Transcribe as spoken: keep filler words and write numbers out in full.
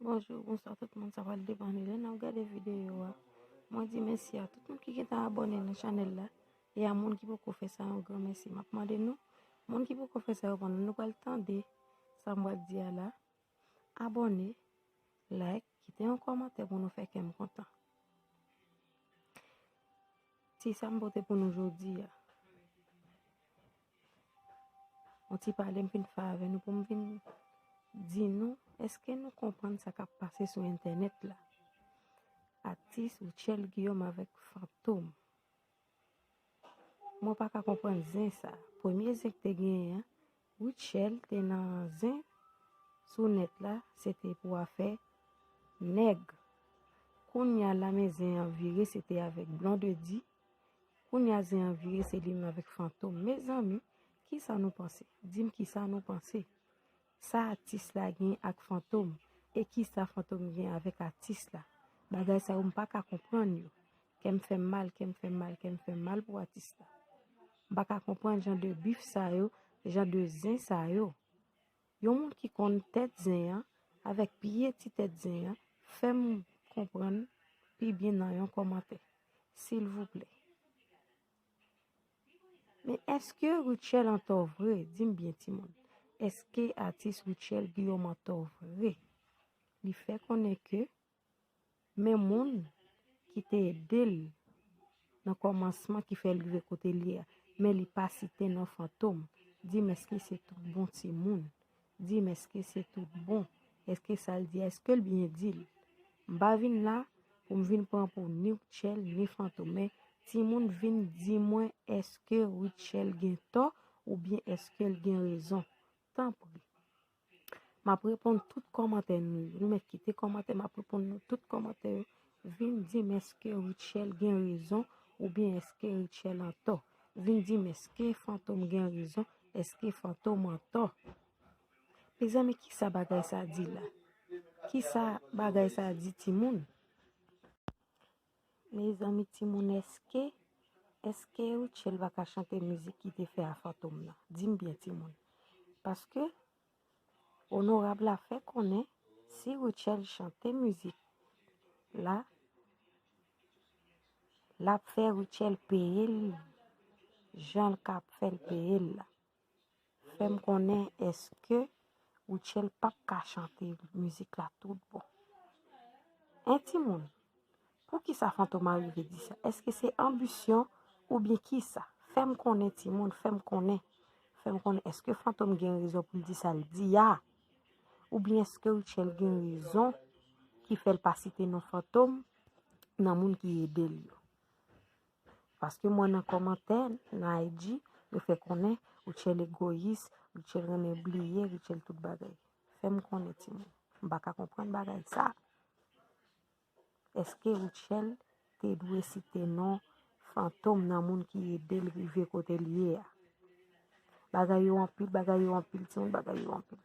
Bonjou, bonswa tout moun, sa pral depann de lè n ap gade videyo a. Mwen di mèsi a tout moun ki gentan abòne nan chanèl la, e a moun ki poko fè sa, yon gran mèsi. M ap mande nou, moun ki poko fè sa yo, pandan nou pral tande sa m pral di a la, abòne, like, kite yon kòmantè pou nou fè kè m kontan. Ti sa m pote pou nou jodi a. Yon ti pale m fin fè avè nou pou m vin di nou, èske nou konprann sa k ap pase sou entènèt la? Atis Rutshelle Guillaume avèk Fantom. Mwen pa ka konprann zen sa. Premye zen k te genyen an, Rutshelle te nan zen sou nèt la, se te pou afè nèg. Kounye a la, men zen an vire, se te avèk Blondedy. Kounye a zen an vire, se li menm avèk Fantom. Mezanmi, kisa nou panse? Di m kisa nou panse. Sa atis la gen ak Fantom? E kisa Fantom gen avèk atis la? Bagay sa yo, m pa ka konprann yo. Kè m fè m mal, kè m fè m mal, kè m fè m mal pou atis la. M pa ka konprann jan de bif sa yo, jan de zen sa yo. Yon moun ki konn tèt zen an, avèk pye ti tèt zen an, fè m konprann pi byen nan yon kòmantè, silvouplè. Men èske Rutshelle antò vre? Di m byen, timoun. Èske atis Rutshelle Guillaume antò vre? Li fè konnen ke men moun ki te ede l nan kòmansman ki fè l rive kote l ye a, men li pa site non Fantom. Di m èske se tout bon timoun? Di m èske se tout bon? Èske sa l di a, èske l byen di l? M pa vin la pou m vin pran pou ni Rutshelle, ni Fantom, men timoun vin di mwen èske Rutshelle gen tò oubyen èske l gen rezon. Tanpri. M ap reponn tout kòmantè nou yo. Nou mèt kite kòmantè, m ap reponn nou tout kòmantè yo. Vin di m èske Rutshelle gen rezon oubyen èske Rutshelle antò. Vin di m èske Fantom gen rezon, èske Fantom antò. Mezanmi, kisa bagay sa di la? Kisa bagay sa di, timoun? Mezanmi, timoun, èske, èske Rutshelle pa ka chante mizik ki te fè a Fantom nan? Di m byen, timoun. Paske onorab la fè konnen si Rutshelle chante mizik la, l ap fè Rutshelle peye l jan l ka fè l peye l la. Fè m konnen èske Rutshelle p ap ka chante mizik la tout bon. En timoun, poukisa Fantom arive di sa? Èske se anbisyon oubyen kisa? Fè m konnen timoun, fè m konnen. Fè m konnen èske Fantom gen rezon pou l di sa l di a? Oubyen èske Rutshelle gen rezon ki fè l pa site non Fantom nan moun ki ede l yo? Paske mwen nan kòmantè, nan I G, yo fè konnen Rutshelle egoyis, Rutshelle renmen bliye, Rutshelle tout bagay. Fè m konnen timoun. M pa ka konprann bagay sa. Èske Rutshelle te dwe site non Fantom nan moun ki ede l rive kote l ye a? Bagay yo anpil, bagay yo anpil, timoun, bagay yo anpil.